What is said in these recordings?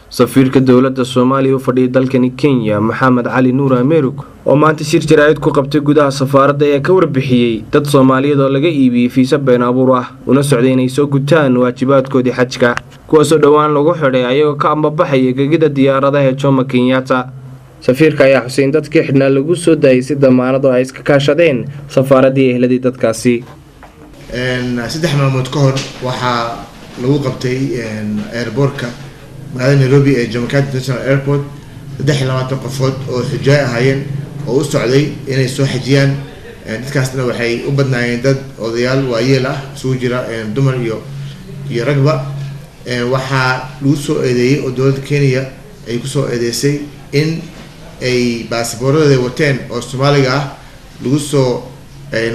Safiirka dowladda Soomaaliya u fadhiyay dalkani Kenya, Maxamed Cali Nuur Amerig, oo maanta shir jaraa'id ku qabtay gudaha safaaradda, ayaa ka warbixiyey dad Soomaaliyeed oo laga iibiyey fiisa been abuur ah una socday inay soo gutaan waajibaadkoodii xajka, kuwaasoo dhowaan lagu xidhay ayagoo ka ambabaxaya gegida diyaaradaha ee Jomo Kenyatta. Safiirka ayaa xusay in dadkii xidhnaa lagu soo daayay si damaanad oo ay iska kaashadeen safaaraddii ehladii dadkaasi. 3 maalmood ka hor waxaa lagu qabtay airportka magaalada Nairobi ee Jomo Kenyatta International Airport 23 qofood oo xujaay ahaayeen oo u socday inay soo xajiyaan. Dadkaasna waxay u badnaayeen dad odayaal waayeel ah, isugu jira dumar iyo ragba. Waxaa lagu soo eedeeyey oo dowladda Kenya ay kusoo eedeysay in ay baasabooradooda wateen oo Soomaaliga ah lagu soo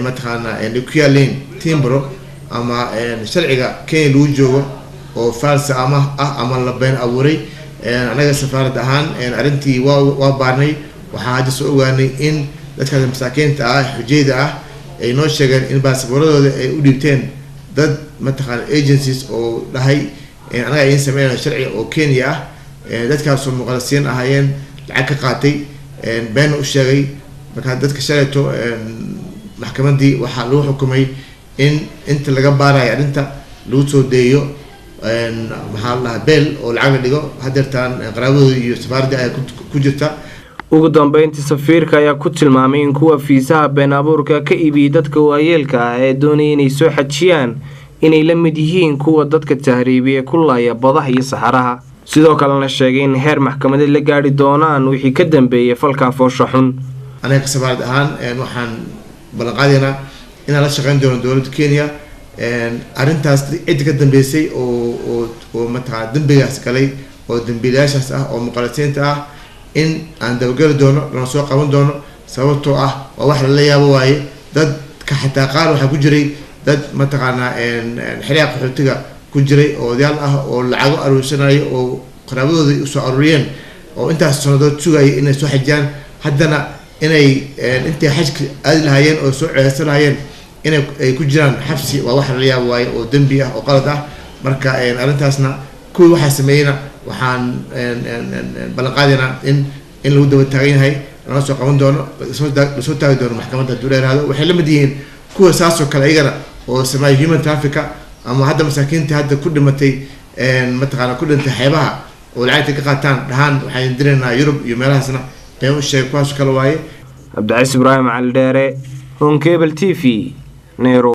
mataqaanaa ay ku yaaleen timbro ama sharciga Kenya lagu joogo oo false ama ah ama la been abuuray. Anaga safaarad ahaan arrintii waa baarnay. Waxaa hadda soo ogaanay in dadkaas masaakiinta ah, xujayda ah, ay noo sheegeen in baasabooradooda ay u dhiibteen dad mataqaana agencies oo dhahay anaga idiin sameynaya sharciga oo Kenya ah. Dadkaasoo muqalisiin ahaayeen, lacag ka qaatay, beenna u sheegay. Marka dadka shalayto maxkamaddii waxaa lagu xukumay in inta laga baarayo arrinta lagu soo deeyo, maxaa la dhahaa, bail oo lacag la dhigo. Hadeertaan qaraabadooda iyo safaaraddii ayaa ku jirta. Ugu dambeyntii, safiirka ayaa ku tilmaamay in kuwa fiisaha been abuurka ka iibiyey dadka waayeelka ah ee doonaya inay soo xajiyaan inay la mid yihiin kuwa dadka tahriibiye ku laaya badaha iyo saxaraha, sidoo kalena sheegay in heer maxkamadeed la gaadhi doonaan wixii ka dambeeyay falkaa foosha xun. Anaga ka safaarad ahaan waxaan ballan qaadaynaa inaan la shaqeyn doono dowladda Kenya arrintaas. Cidda ka dambeysay oo mataqaana dembigaas galay oo dembiilayaashaas ah oo muqalisiinta ah in aan dabageli doono, lana soo qaban doono, sababtoo ah waa wax lala yaabo waaye. Dadka xataa qaar waxaa ku jiray dad mataqaanaa xeryaha qaxootiga ku jiray oo odayaal ah oo lacago aruursanayo oo qaraabadooda usoo aruuriyeen oo intaas sanadood sugaya inay soo xajiyaan. Haddana inay intay xajka aadi lahaayeen oo soo ceersan lahaayeen inay ay ku jiraan xabsi waa wax lala yaabo waaye oo dembi ah oo qalad ah. Marka arrintaasna kuwii waxaa sameeyeyna waxaan ballan qaadaynaa in lagu daba taagan yahay, lana soo qaban doono, lasoo taagi doono maxkamadda hadduu dheeraado. Waxay la mid yihiin kuwa saasoo kale iyagana oo sameeya human trafficka ama hadda masaakiinta hadda ku dhimatay, mataqaana ku dhintay xeebaha oo lacagta ka qaataan, dhahaan waxaan diraynaa Yurub iyo meelahaasna been u sheegay, kuwaasoo kale waaye. Cabdicaiis Ibraahim Cali Dheere, Horn Cable TV, Nairobi.